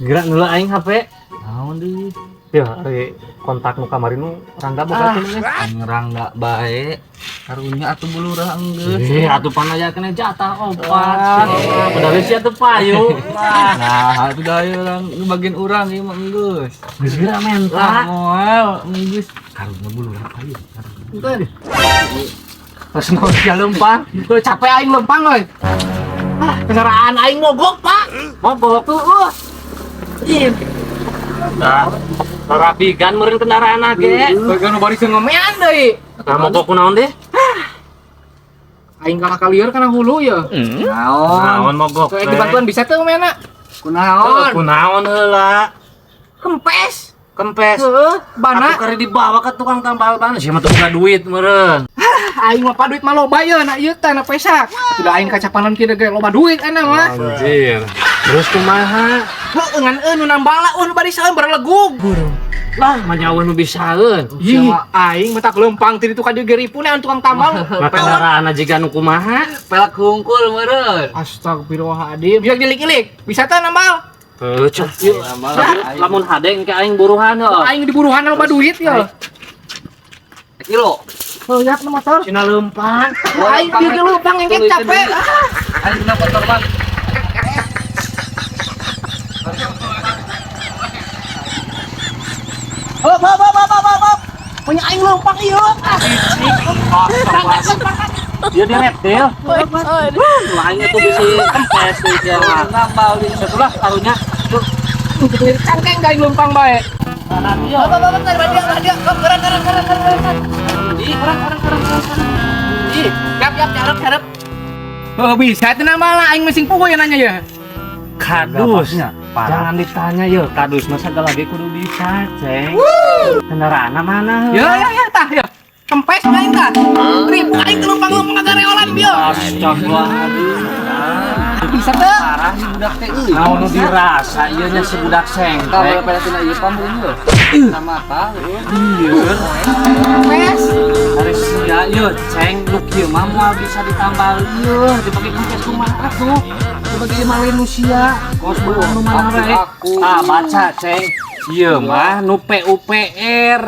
Geura heula aing HP. Naon deui? Ya, ari kontak nu kamari nu Rangga boga teh maneh. Aing Rangga bae. Karunya atuh bulurah enggeus. Eh, atuh pan aya kena jatah opat. Padahal sia teu payu. Nah, atuh da ieu urang nu bagian urang ieu mah enggeus. Geus geura Lah menta. Moal enggeus. Karunya bulurah payu. Henteu. Terus naon sia leumpang? Tuh capek aing lempang euy. Ah, kendaraan aing mogok, Pak. Mogok. Heeh. Ih. Nah, rapigan meureun kendaraan ge. Bagian nu bari ngomean deui. Nah, mogok kunaon deh? Aing kalah kalieur kana hulu ya. Naon? Naon mogok? Tuh dibantuan bisa tuh mena. Kunaon? Kunaon heula? Kempes. Kempes. Heeh, bana. Atuh kari dibawa ke tukang tambal ban. Sia mah teu boga duit meureun. Aing mah pa duit mah loba ye na ieu teh na pesak. Udah aing kacapanan kieu ge loba duit ana mah. Anjir. Terus kumaha? Heueuh ngan eueuh nu nambala eueuh nu barisaeun barlegug. Lah, manyawa nu bisaeun. Ih, aing mah tak lempang ti ditu ka dieu ge ripunan tukang tambal. Mah kendaraan jiga nu kumaha? Pelak hungkul meureun. Astagfirullahaladzim. Bisa dilik-ilik. Bisa teh nambal. Heuh, cek ieu. Lamun hade engke aing buruhan heuh. Aing diburuhan loba duit ya. Kilo. Heuh, yap na motor. Cina leumpang. Aing dieu ge lempang engke capek. Aing kena motor, Bang. Hop hop hop hop hop hop. Punya aing lempang ieu. Dia di reptil. Wah, aing itu bisi kempes deui sia mah. Nambal di Setelah karunya tuh Cangkeng aing lempang bae. Hop hop hop dia dia keren keren keren keren. Ih, kurang kurang kurang kurang. Ih, yap yap carep carep. Oh, bisa teh nambal aing masing puguh ya nanya ya. Kadus. Jangan ditanya ya, kadus masa segala lagi kudu bisa, Ceng. Kendaraan mana? Ya ya ya tah ya. Kempes aing tah. Ribu aing teu lempang-lempang agareolan bieu. Astagfirullahaladzim. Bisa teh. Parah si budak teh euy. Naon nu dirasa ieu nya si budak Tah sengklek. pada tina ieu pamung ieu. Sama tah euy. Lieur. Kempes. Ari sia ieu, Ceng, nu kieu mah moal bisa ditambal ieu, dipake kempes kumaha tuh. Dibagi mah lain nu sia. Kos nu mana wae. Aku. Ah, baca, Ceng. Ieu mah nu PUPR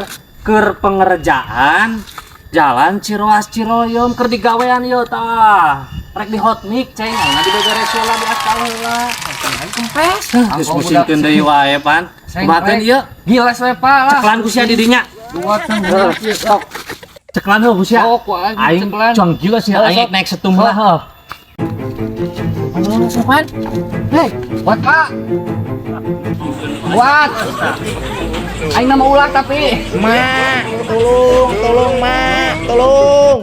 keur pengerjaan jalan Ciroas Ciroyom keur digawean ieu tah. Rek di hot mix, Ceng, ayeuna dibeberes heula di aspal heula. Kempes. Geus musingkeun deui wae pan. Kumahakeun ieu? Giles we Pak lah. Ceklan ku sia di dinya. Dua teh. Sok. Ceklan heuh ku sia. Sok ku aing Aing ceklan. cuang gila sih, aing naik setum lah heuh. Sopan. Hei, Buat Pak. Buat. Aing nama ulah tapi. Ma, tolong, tolong, Ma, tolong.